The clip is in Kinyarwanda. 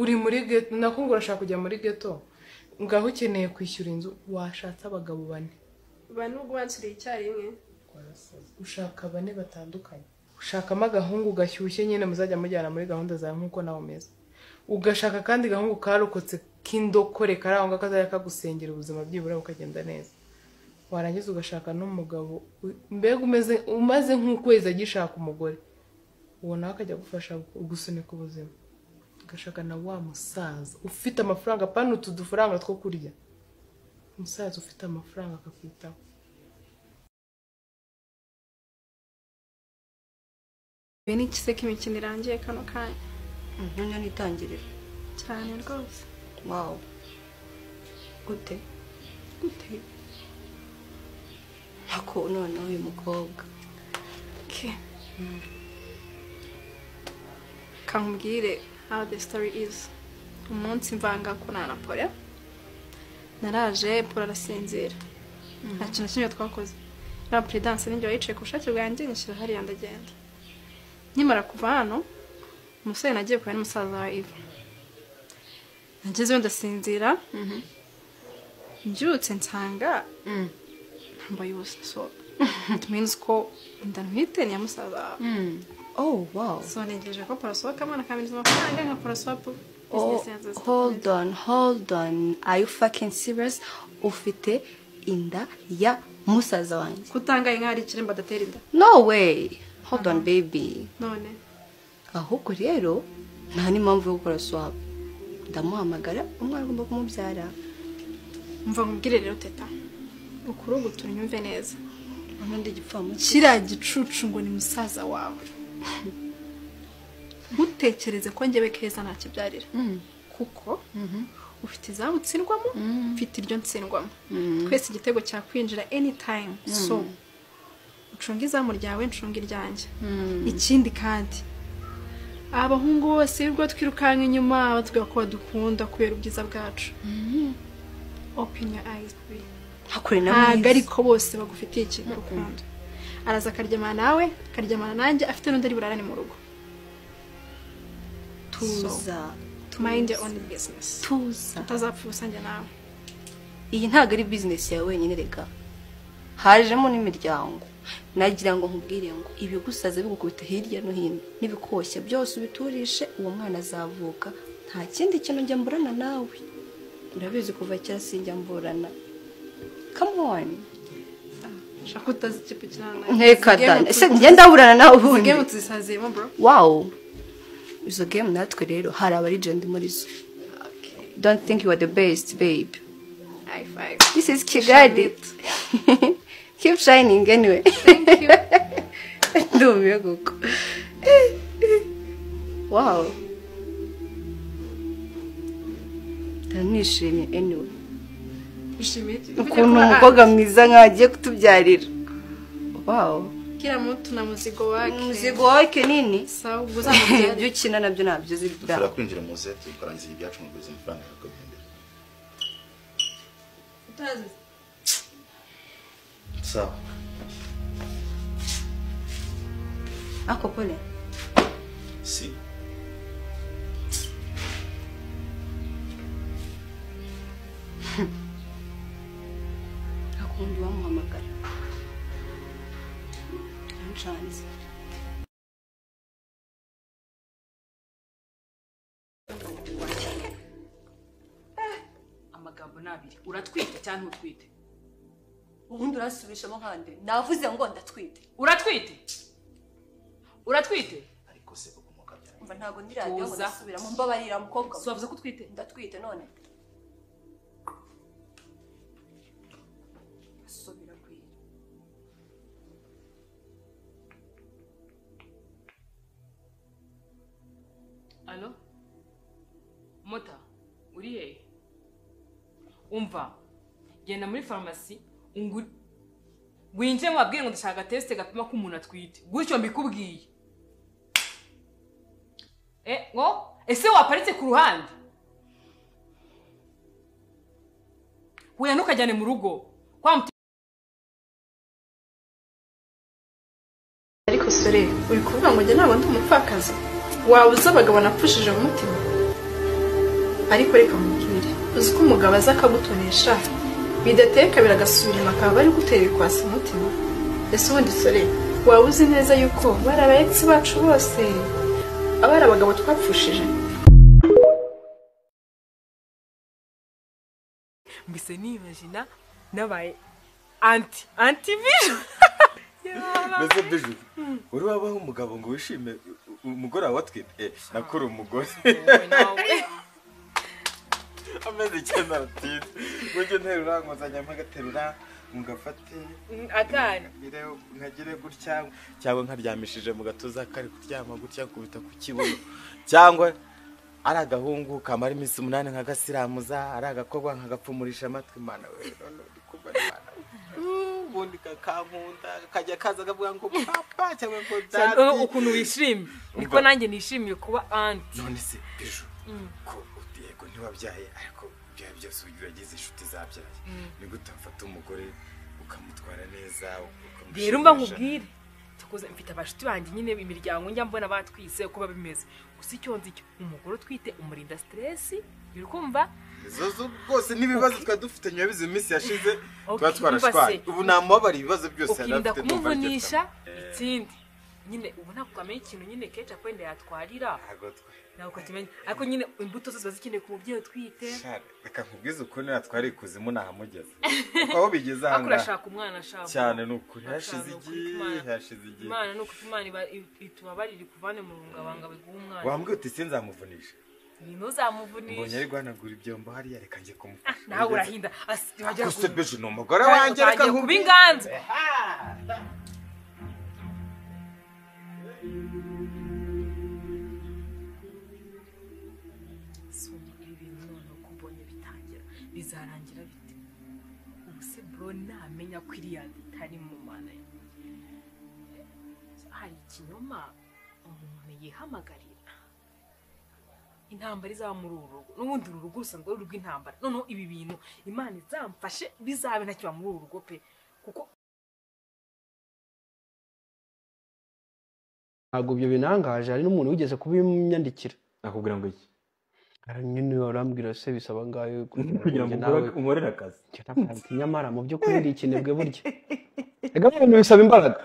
Uri muri ghetto, nako ngo urashaka kujya muri ghetto. Ngaho ukeneye kwishyura inzu, washatse abagabo bane. Bane ubwo bansuriye icyarimwe. Ushaka bane batandukanye. Ushakamo agahungu gashyushye nyine muzajya mujyana muri gahunda zawe nkuko nawe umeze. Ugashaka kandi gahungu karokotse k'indokore kari aho ngaho kazajya kagusengera ubuzima byibura bukagenda neza. Warangiza ugashaka n'umugabo mbega umaze nk'ukwezi agishaka umugore, uwo nawe akajya agufasha gusunika ubuzima. Ugashaka na wa musaza ufite amafaranga, pana utu dufaranga two kurya, umusaza ufite amafaranga akakwitaho. Bene iki se k'imikino irangiye kano kanya? Noneho nitangirira cyane rwose. Wow, gute gute ako noneho uyu mukobwa. Okay. Kankubwire how the story is. Umunsi mvanga kunana na Paul, naraje Paul arasinzira. Nta kintu na kimwe twakoze. Na Prudence ninjye wayicaye ku bushake bwanjye nyishyira hariya ndagenda. Nkimara kuva hano, umusore nagiye kubana n'umusaza wa Eva. Nagezeyo ndasinzira. Mbyutse nsanga ntambaye ubusa, so it means ko inda ntwite ni ya musaza wawe. Oh wow. So ntegereje ko Paul asohoka amana akamiriza amafaranga nka Paul swap. Oh, hold on, hold on. Are you fucking serious? Ufite inda ya musaza wanjye? Kutangaye nkaho ari ikiremba adatera inda. No way. Hold on baby. None ahubwo rero nta n'impamvu yo gukora swap. Ndamuhamagara umwana agomba kumubyara. Umva nkubwire rero teta, ukuri tunyumve neza. Ubundi igipfamu kiriya gicucu ngo ni musaza wawe. Ntutekereze ko njyewe Keza ntakibyarira, kuko ufite izamu utsindwamo, mfite iryo ntsindwamo. Twese igitego cyakwinjira anytime. So ucunge izamu ryawe, ncunge iryanjye. Ikindi kandi abahungu bose urwo twirukanka inyuma batubwira ko badukunda kubera ubwiza bwacu. Open your eyes baby. Ntabwo ariko bose bagufitiye ikintu urukundo. Araza akaryamana nawe, akaryamana nanjye, afite n'undi ari burarane mu rugo. Tuza, mind your own business. Tuza, utazapfa ubusange nawe. Iyi ntabwo ari business yawe wenyine rega, hajemo n'imiryango. Nagira ngo nkubwire ngo ibigusaza bigukubita hirya no hino n'ibikoshya byose ubiturishe, uwo mwana azavuka. Nta kindi kintu njya mburana nawe, urabizi kuva kera sinjya mburana. Come on. Shaka utazi ikipe cyane. Nteka da. Ese njye ndaburana nawe ubundi. Game tuzisaziyemo bro. Wow. Izo game natwe rero hari aba legend muri zo. Okay. Don't think you are the best babe. High five. This is Kigali. Keep shining anyway. Thank you. Ndumiwe koko. Wow. Ndanishimye anyway. Ukuntu umukobwa mwiza nkaho agiye kutubyarira. Wow. Kila mtu na muzigo wake. Muzigo wake nini? Sawa, ubwo uzamubyarira. Ibyo ukina nabyo ntabyo uzi. Dushobora kwinjira mu ze tukarangiza ibyacu mu guza amafaranga tukagendera. Utazi. Sawa. Ako pole. Si. Akundi wamuhamagara. Yanshanze. Amagambo nabiri. Uratwite cyangwa ntutwite? Ubundi urasubishamo nkande. Navuze ngo ndatwite. Uratwite? Uratwite? Ariko se ukomoka byane. Umva ntago ndi radio ngo ndasubiramo, mbabarira mukobwa. So wavuze ko utwite? Ndatwite none. Asubira kwira. Allo? Mota, uri he? Umva. Genda muri pharmacy winjire mubabwire ngo ndashaka test gapima ko umuntu atwite. Gutyo mbikubwiye. Ngo ese waparitse ku ruhande? Huya ntukajyane mu rugo. Kwa Ariko sore, uri kuvuga ngo njye ntabwo ndi umupfakazi. Waba uzi abagabo napfushije mu mutima. Ariko reka mubwire, uzi ko umugabo aza akagutonesha bidateka biragasubira inyuma akaba ari gutera ibikwasi umutima. Ese ubundi sore waba uzi neza yuko bari aba ex bacu bose abari abagabo twapfushije? Mbese nimagina nabaye anti Biju. Mbese Biju, uri wabaho umugabo ngo wishime umugore wawe atwite? Nakora umugore amezi 9 aratwite, ngo nterura nkozanya mpagaterura ngafate akana nkagire gutya, cyangwa nkaryamishije mu gatuza kari kuryama gutya kubita ku kibuno, cyangwa ari agahungu kamara iminsi 8 nkagasiramuza, ari agakobwa nkagapfumurisha amatwi. Mana we, ubundi kakankunda kajya kaza kavuga ngo papa cyangwa ngo daddy. Ukuntu wishimye niko nanjye nishimiye kuba anti. None se Biju, ko yego ntiwabyaye ariko ibyaye byose uragize inshuti zabyaye, ni gute mfata umugore ukamutwara neza? Rero mba nkubwire, tukoze mfite abashuti banjye nyine imiryango njya mbona batwise uko babimeze. Gusa icyo nzi cyo umugore utwite umurinda stress, uri kumva? Izo rwose n'ibibazo twari dufite nyuma y'izo minsi yashize tuba twarashwaye, ubu namubabara ibibazo byose yari afite. Ukirinda kumuvunisha. Ikindi nyine ubu ntabwo twamenya ikintu nyine Kecapu wenda yatwarira, ntabwo tumenya, ariko nyine imbuto zose ziba zikenewe ku mubyeyi utwite. Reka nkubwize ukuntu yatwariye ikuzimu nahamugeze, kuko aho bigeze aha ngaha urashaka umwana ashaka cyane. Ni ukuri hashize igihe, hashize igihe. Imana ni ukuri, Imana itubabarire ikuvane mu rungabanga biguhe umwana. Wambwiye uti sinzamuvunisha, ntuzamuvunisha. Mbonye ari guhanagura ibyombo hariya, reka njye kumufasha. Nawe urahinda. Gusa Biju ni umugore wanjye, reka nkube inganzo. Bizarangira bite? Ubu se bro namenya ko iriya itari mu mana ye, hari ikinyoma umuntu yihamagarira intambara izaba muri uru rugo. N'ubundi uru rugo rusanzwe ari urw'intambara, noneho ibi bintu Imana izamfashe bizabe ntakiba muri uru rugo pe. Kuko ntabwo ibyo binangaje. Hari n'umuntu wigeze kubinyandikira akubwira ngo iki? Nyine arambwira se bisaba ngayo kugira ngo unkorere akazi. Nyamara mu by'ukuri ndi ikinebwe burya. Ega ibintu bisaba imbaraga.